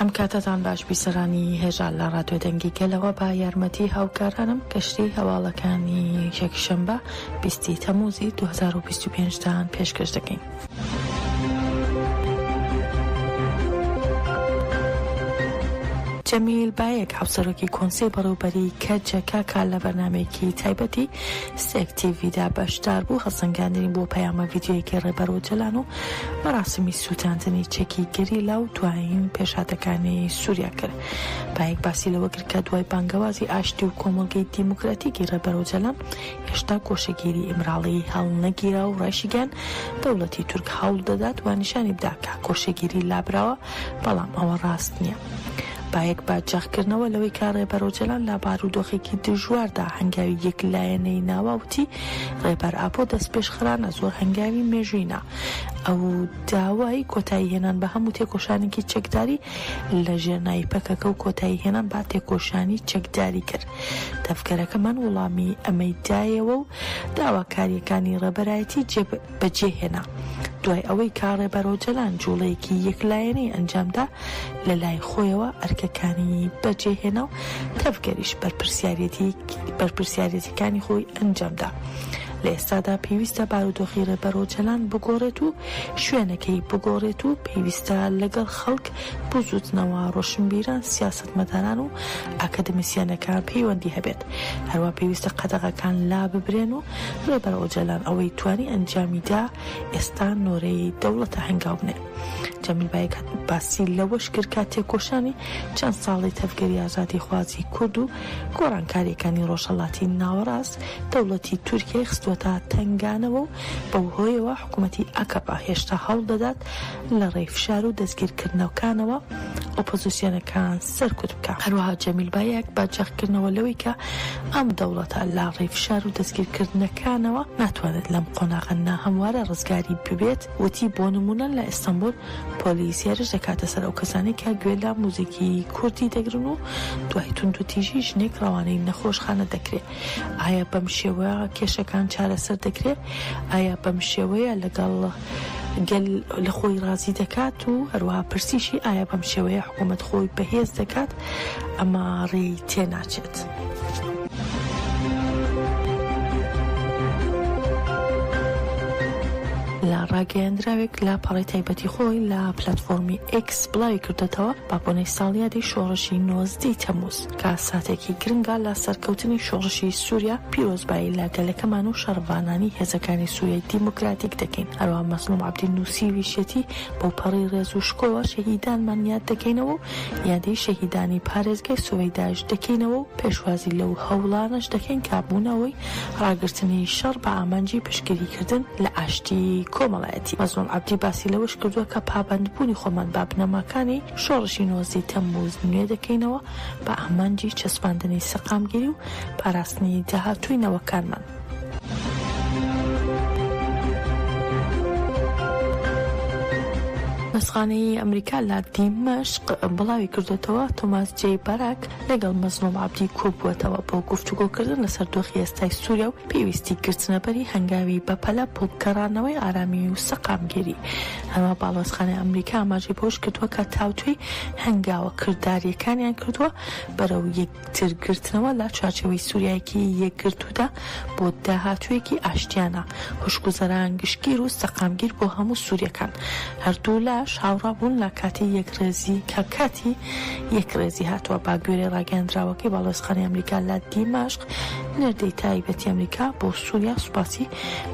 ئەم کاتەتان باش بیسەرانی هێژا لە ڕادیۆ دەنگی گەلەوە بە یارمەتی هاوکارانم گەشتی هەواڵەکانی یەکشەمبە 20 تەموزی 2025 تان پێشکەش دەکەین. جەمیل بایەک هاوسەرۆکی کۆنسەی بەڕێوبەری کەجەکە کە لە بەرنامەیەکی تایبەتی ستێک تیڤیدا بەشدار بوو، هەڵسەنگاندنی بۆ پەیامە ڤیدیۆیەکەی ڕێبەر ئۆجەلان و مەراسیمی سووتاندنی چەکی گەریلا و دوایین پێشهاتەکانی سووریا کرد. بایەک باسی لەوە کرد کە دوای بانگەوازی ئاشتی و کۆمەڵگەی دیموکراتیکی ڕێبەر ئۆجەلان، هێشتا گۆشەگیری ئیمراڵی هەڵنەگیرا و ڕایشیگەیاند، دەوڵەتی تورک هەوڵ دەدات وا نیشانی بدا کە گۆشەگیری لابراوە، بەڵام ئەوە ڕاست نییە. بایەک بە جەختکردنەوە لەوەی کە ڕێبەر ئۆجەلان لە بارودۆخێکی دژواردا هەنگاوی یەکلایەنەی ناوە، وتی، ڕێبەر ئاپۆ دەستپێشخەرانە زۆر هەنگاوی مێژووی نا. ئەو داوای کۆتاییهێنان بە هەموو تێکۆشانێکی چەکداری لە ژێر ناوی پەکەکە و کۆتاییهێنان بە تێکۆشانی چەکداری کرد. تەڤگەرەکەمان وڵامی ئەمەی دایەوە و داواکارییەکانی ڕێبەرایەتی جێبەجێهێنا. دوای ئەوەی کە ڕێبەر ئۆجەلان جوڵەیەکی یەکلایەنەی ئەنجامدا، لە لای خۆیەوە ئەرکەکانی بەجێهێنا و تەڤگەریش بەرپرسیارێتیەکانی خۆی ئەنجامدا. لە ئێستادا پێویستە بارودۆخی ڕێبەر ئۆجەلان بگۆڕێت و شوێنەکەی بگۆڕێت و پێویستە لەگەڵ خەڵک، بزوتنەوە، ڕۆشنبیران، سیاسەتمەداران و ئاکادمیسیەنەکان پەیوەندی هەبێت. هەروا پێویستە قەدەغەکان لاببرێن و ڕێبەر ئۆجەلان ئەوەی توانی ئەنجامی دا، ئێستا نۆرەی دەوڵەتە هەنگاو بنێ. جەمیل بایک باسی لەوەش کرد کە تێکۆشانی چەند ساڵەی تەڤگەری ئازادیخوازی کورد و گۆڕانکارییەکانی ڕۆژهەڵاتی ناوەڕاست دەوڵەتی تورکیای خستووەتە تەنگانەوە و بەو هۆیەوە حکوومەتی ئاکەپە هێشتا هەوڵ دەدات لە ڕێی فشار و دەستگیرکردنەوکانەوە ئۆپۆزسیۆنەکان سەرکوت بکا. هەروەها جەمیل بایک بە جەختکردنەوە لەوەی کە ئەم دەوڵەتە لە ڕێی فشار و دەستگیرکردنەکانەوە ناتوانێت لەم قۆناغە ناهەموارە ڕزگاری ببێت، وتی، بۆ نموونە لە ئیستەنبوول پۆلیس هێرش دەکاتە سەر ئەو کەسانەی کە گوێ لە موزیکی کوردی دەگرن و دوای توندوتیژی ژنێک ڕەوانەی نەخۆشخانە دەکرێ. ئایا بەم شێوە کێشەکان چارەسەر دەکرێ؟ ئایا بەم شێوەیە لەگەڵ گەل لە خۆی ڕازی دەکات و هەروەها پرسیشی ئایا بەم شێوەیە حکوومەت خۆی بەهێز دەکات؟ ئەمە ڕێی تێناچێت. لە ڕاگەیەندراوێک لە پەڕەی تایبەتی خۆی لە پلاتفۆرمی ئێکس بڵاوی کردۆتەوە، بە بۆنەی ساڵیادی شۆڕشی نۆزدەی تەمووز کە ساتێکی گرنگە لە سەرکەوتنی شۆڕشی سووریا، پیرۆزبایی لە گەلەکەمان و شەڕڤانانی هێزەکانی سووریای دیموکراتیک دەکەین. هەروەها مەزڵوم عەبدی نووسیویشیەتی، بەوپەڕی ڕێز و شکۆوە شەهیدانمان یاد دەکەینەوە و یادی شەهیدانی پارێزگای سوەیداش دەکەینەوە و پێشوازی لەو هەوڵانەش دەکەین کە بوونە هۆی ڕاگرتنی شەڕ بە ئامانجی پشتگیریکردن لە ئاشتی کۆمەڵایەتی. مەزڵوم عەبدی باسی لەوەش کردووە کە پابەندبوونی خۆمان بە بنەماکانی شۆڕشی نۆزدەی تەمموز نوێ دەکەینەوە بە ئامانجی چەسپاندنی سەقامگیری و پاراستنی داهاتووی نەوەکانمان. باڵیۆزخانەی ئەمریکا لە دیمەشق بڵاوی کردووەتەوە، تۆماس جەی باراک لەگەڵ مەزڵوم عەبدی کۆبووەتەوە بۆ گفتوگۆکردن لەسەر دۆخی ئێستای سووریا و پێویستی گرتنەبەری هەنگاوی بەپەلە بۆ گەڕانەوەی ئارامی و سەقامگیری. هەروەها باڵیۆزخانەی ئەمریکا ئاماژەی بەوەش کردووە کە تاوتوێی هەنگاوە کردارییەکانیان کردووە بەرەو یەکترگرتنەوە لە چوارچێوەی سووریایەکی یەکگرتوودا بۆ داهاتوویەکی ئاشتیانە، خۆشگوزەران، گشتگیر و سەقامگیر بۆ هەموو سوورییەکان. هەردوولاش هاوڕا بوون لە کاتی یەکڕێزی کە کاتی یەکڕێزی هاتووە. بە گوێرەی ڕاگەیاندراوەکەی باڵیۆزخانەی ئەمریکا لە دیمەشق، نێردەی تایبەتی ئەمریکا بۆ سووریا سوپاسی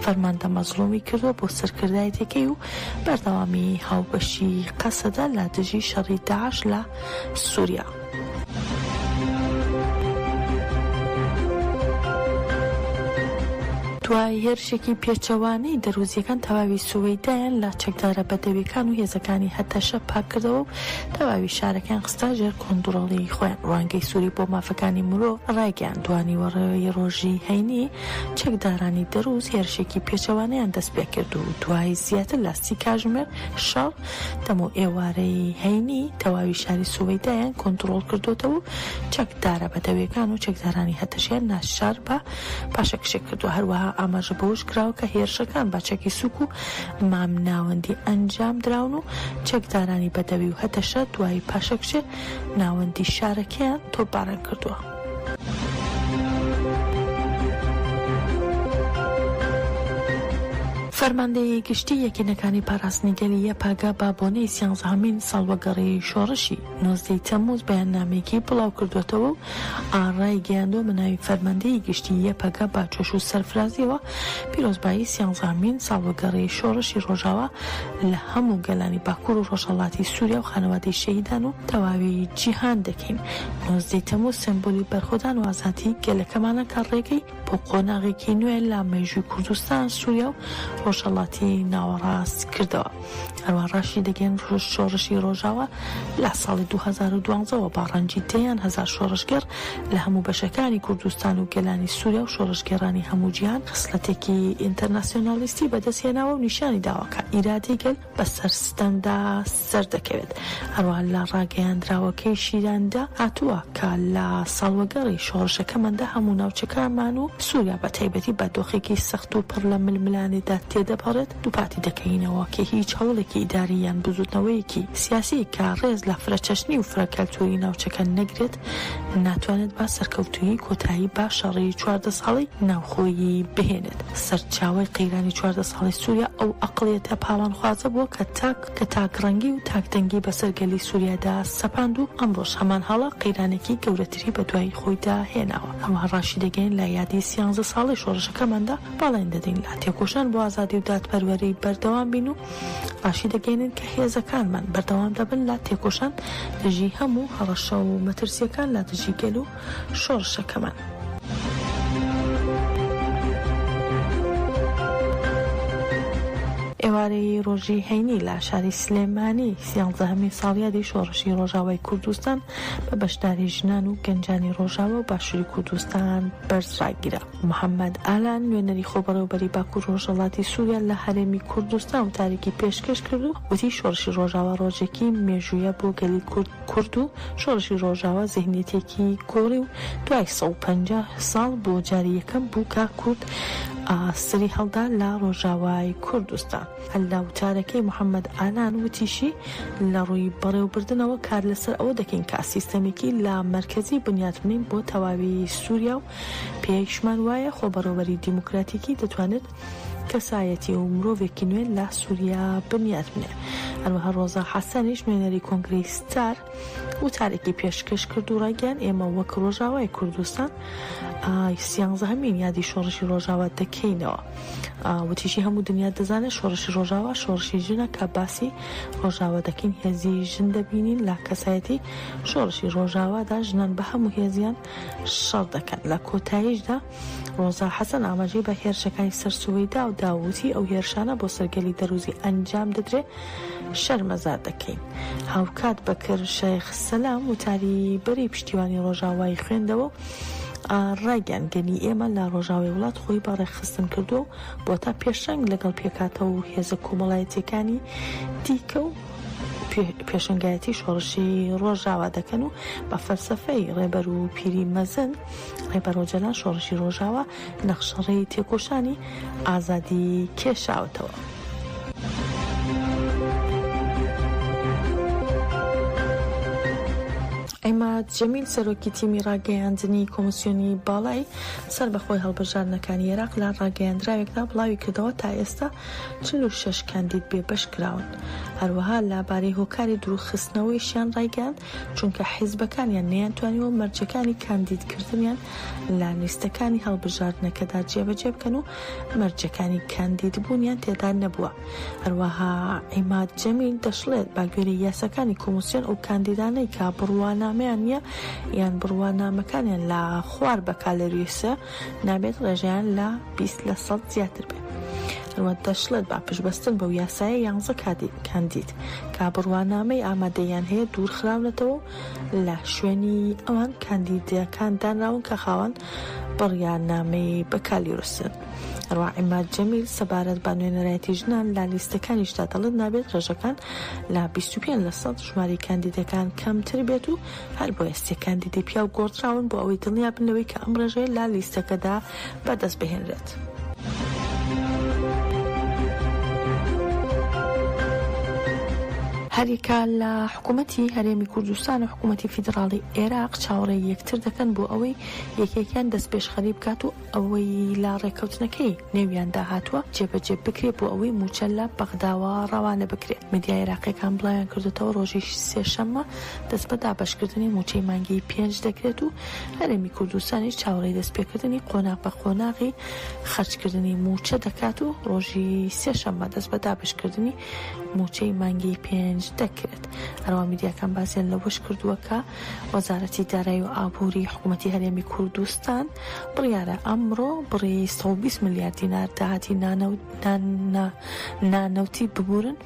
فەرماندە مەزڵومی کردووە بۆ سەرکردایەتیەکەی و بەردەوامی هاوبەشی قەسەدە لە دژی شەڕی داعش لە سووریا. دوای هێرشێکی پێچەوانەی دەروزییەکان تەواوی سوەیدایان لە چەکدارە بەدەویەکان و هێزەکانی هەتەشە پاککردەوە و تەواوی شارەکەیان خستە ژێر کۆنتڕۆڵی خۆیان. ڕوانگەی سوری بۆ مافەکانی مرۆڤ ڕایگەیاند، دوانیوەڕۆی ڕۆژی هەینی چەکدارانی دەروز هێرشێکی پێچەوانەیان دەستپێکرد و دوای زیاتر لە سی کاژمێر شەڕ دەمەو ئێوارەی هەینی تەواوی شاری سوەیدایان کۆنتڕۆڵ کردۆتەوە و چەکدارە بەدەویەکان و چەکدارانی هەتەشەیان ناچار بە پاشەکشێ کردووە. هەروەها. ئاماژە بەوەش کراوە کە هێرشەکان بە چەکی سووک و مامناوەندی ئەنجام دراون و چەکدارانی بەدەوی و هەتەشە دوای پاشەکشێ ناوەندی شارەکەیان تۆپباران کردووە. فەرماندەیی گشتی یەکینەکانی پاراستنی گەلی یەپەگە بە بۆنەی سیانزەهەمین ساڵوەگەڕی شۆڕشی نۆزدەی تەمموز بەیاننامەیەکی بڵاوکردووەتەوە و ڕایگەیاندووە بە ناوی فەرماندەیی گشتی یەپەگە بە جۆش و سەرفرازییەوە پیرۆزبایی سیانزەهەمین ساڵوەگەڕی شۆڕشی ڕۆژاوا لە هەموو گەلانی باکوور و ڕۆژهەڵاتی سووریا و خانەوادەی شەهیدان و تەواوی جیهان دەکەین. نۆزدەی تەمووز سێمبولی بەرخۆدان و ئازادیی گەلەکەمانە کە ڕێگەی بۆ قۆناغێکی نوێ لە مێژووی کوردستان، سووریا و ڕۆژهەڵاتی ناوەڕاست کردەوە. هەروەها ڕاشیدەگەیەنن شۆڕشی ڕۆژاوا لە ساڵی 2012 وە بە ڕەنجی دەیان هەزار شۆڕشگێڕ لە هەموو بەشەکانی کوردستان و گەلانی سووریا و شۆڕشگێڕانی هەموو جیهان خسڵەتێکی ئینتەرناسیۆنالیستی بەدەست هێناوە و نیشانی داوە کە ئیرادەی گەل بەسەر ستەمدا سەردەکەوێت. هەروەها لە ڕاگەیاندراوەکەیشیداندا هاتووە کە لە ساڵوەگەڕی شۆڕشەکەماندا هەموو ناوچەکەمان و سووریا بە تایبەتی بە دۆخێکی سەخت و پڕ لە ململانێدا تێدەپەڕێت، دووپاتی دەکەینەوە کە هیچ هەوڵێکی ئیداری یان بزووتنەوەیەکی سیاسی کە ڕێز لە فرەچەشنی و فرەکەلتووری ناوچەکە نەگرێت، ناتوانێت بە سەرکەوتوویی کۆتایی بە شەڕی 14 ساڵەی ناوخۆیی بهێنێت. سەرچاوەی قەیرانی 14 ساڵەی سووریا ئەو ئەقڵیەتە پاوانخوازە بووە کە تاک کە تاکڕەنگی و تاکدەنگی بەسەر گەلی سووریادا سەپاند و ئەمڕۆش هەمان هەڵە قەیرانێکی گەورەتری بەدوای خۆیدا هێناوە. هەروەها ڕاشیدەگەیەنین لە یادی سیانزە ساڵەی شۆڕشەکەماندا بەڵێن دەدەین لە تێکۆشان بۆ ئازادی و دادپەروەری بەردەوام بین و ڕاشیدەگەیەنین کە هێزەکانمان بەردەوام دەبن لە تێکۆشان دژی هەموو هەڕەشە و مەترسییەکان لە دژی گەل و شۆڕشەکەمان. ئێوارەی ڕۆژی هەینی لە شاری سلێمانی سیانزەهەمین ساڵیادی شۆڕشی ڕۆژاوای کوردستان بە بەشداری ژنان و گەنجانی ڕۆژاوا و باشووری کوردستان بەرز ڕاگیرا. محەمەد ئالان، نوێنەری خۆبەڕێوەبەری باکوور ڕۆژهەڵاتی سووریا لە هەرێمی کوردستان وتارێکی پێشکەش کرد و وتی، شۆڕشی ڕۆژاوا ڕۆژێکی مێژوویە بۆ گەلی کورد کورد و شۆڕشی ڕۆژاوا زیهنیەتێکی گۆڕی و دوای 150 ساڵ بۆ جاری یەکەم بوو کە کورد سەری هەڵدا لە ڕۆژاوای کوردستان. هەر لە وتارەکەی محەمەد ئالان وتیشی، لە ڕووی بەڕێوەبردنەوە کار لەسەر ئەوە دەکەین کە سیستەمێکی لامەرکەزی بنیات بنێین بۆ تەواوی سووریا و پێیشمان وایە خۆبەڕێوەبەری دیموکراتیکی دەتوانێت کەسایەتی و مرۆڤێکی نوێ لە سوریا بنیات بنێ. هەروەها ڕۆزا حەسەنیش نوێنەری کۆنگرەی ستار وتارێکی پێشکەش کرد و ڕایگەیاند ئێمە وەک ڕۆژاوای کوردستان سیانزەهەمین یادی شۆڕشی ڕۆژاوا دەکەینەوە. وتیشی هەموو دنیا دەزانێت شۆڕشی ڕۆژاوا شۆڕشی ژنە کە باسی ڕۆژاوا دەکەین هێزی ژن دەبینین لە کەسایەتی شۆڕشی ڕۆژاوادا ژنان بە هەموو هێزیان شەڕ دەکەن. لە کۆتاییشدا ڕۆزا حەسەن ئاماژەی بە هێرشەکانی سەر سوەیدا و دا و وتی، ئەو هێرشانە بۆ سەر گەلی دەروزی ئەنجام دەدرێ شەرمەزار دەکەین. هاوکات بەکر شێخ سەلام وتاری بەرەی پشتیوانی ڕۆژاوای خوێندەوە و ڕایگەیاند، گەلی ئێمە لە ڕۆژاوای وڵات خۆی بە ڕێکخستن کردووە و بۆتە پێشەنگ لەگەڵ پێکهاتە و هێزە کۆمەڵایەتییەکانی دیکە و پێشەنگایەتی شۆڕشی ڕۆژاوا دەکەن و بە فەلسەفەی ڕێبەر و پیری مەزن ڕێبەر ئۆجەلان شۆڕشی ڕۆژاوا نەخشەڕێی تێکۆشانی ئازادی کێشاوەتەوە. عیماد جەمیل سەرۆکی تیمی ڕاگەیاندنی کۆمسیۆنی باڵای سەربەخۆی هەڵبژاردنەکانی عێراق لە ڕاگەیاندراوێکدا بڵاویکردەوە تا ئێستا 46 کاندید بێبەش کراون. هەروەها لە بارەی هۆکاری دوورخستنەوەیشیان ڕایگەیاند، چونکە حیزبەکانیان نەیانتوانیوە مەرجەکانی کاندیدکردنیان لە لیستەکانی هەڵبژاردنەکەدا جێبەجێ بکەن و مەرجەکانی کاندیدبوونیان تێدا نەبووە. هەروەها عیماد جەمیل دەشڵێت، بەگوێرەی یاساکانی کۆمیسیۆن ئەو کاندیدانەی کە بڕوانامەیان نییە یان بڕوانامەکانیان لە خوار بەکالۆریۆسە نابێت ڕێژەیان لە 20 لە سەد زیاتر بێت. هەروەها دەشڵێت بە پشتبەستن بەو یاسایە یانزە کاندید کە بڕوانامەی ئامادەییان هەیە دوورخراونەتەوە و لە شوێنی ئەوان کاندیدەکان دانراون کە خاوەن بڕیارنامەی بەکالیۆسن. هەروەها عیماد جەمیل سەبارەت بە نوێنەرایەتی ژنان لە لیستەکانیشدا دەڵێت نابێت ڕێژەکان لە 25 لە سەد ژمارەی کاندیدەکان کەمتر بێت و هەر بۆیە سێ کاندیدی پیاو گۆڕدراون بۆ ئەوەی دڵنیا بن لەوەی کە ئەم ڕێژەیە لە لیستەکەدا بەدەست بهێنرێت. هەریەکە لە حکوومەتی هەرێمی کوردستان و حکوومەتی فیدراڵی عێراق چاوەڕێی یەکتر دەکەن بۆ ئەوەی یەکێکیان دەستپێشخەری بکات و ئەوەی لە ڕێککەوتنەکەی نێویاندا هاتووە جێبەجێ بکرێت بۆ ئەوەی مووچە لە بەغداوە ڕەوانە بکرێت. میدیا عێراقییەکان بڵاویان کردۆتەوە ڕۆژی سێشەممە دەست بە دابەشکردنی مووچەی مانگی پێنج دەکرێت و هەرێمی کوردستانیش چاوەڕێی دەستپێکردنی قۆناغ بە قۆناغی خەرجکردنی مووچە دەکات و ڕۆژی سێشەممە دەست بە دابەشکردنی مووچەی مانگی پێنج دەکرێت. هەروەها میدیاکان باسیان لەوەش کردووە کە وەزارەتی دارایی و ئابووری حکوومەتی هەرێمی کوردستان بڕیارە ئەمڕۆ بڕی 120 ملیار دینار داهاتی نانەوتی ببورن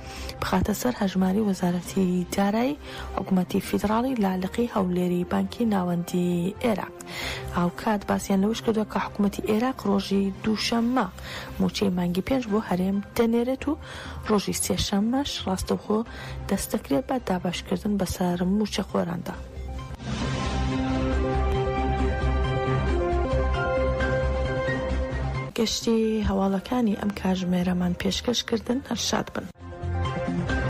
بخاتە سەر هەژماری وەزارەتی دارایی حکوومەتی فیدراڵی لە لقی هەولێری بانکی ناوەندی عێراق. هاوکات باسیان لەوەش کردووە کە حکوومەتی عێراق ڕۆژی دووشەممە مووچەی مانگی پێنج بۆ هەرێم دەنێرێت و ڕۆژی سێشەممەش ڕاستەوخۆ دەست دەکرێت بە دابەشکردن بەسەر مووچەخۆراندا. گشتی هەواڵەکانی ئەم کاژمێرەمان پێشکەش کردن هەر شاد بن.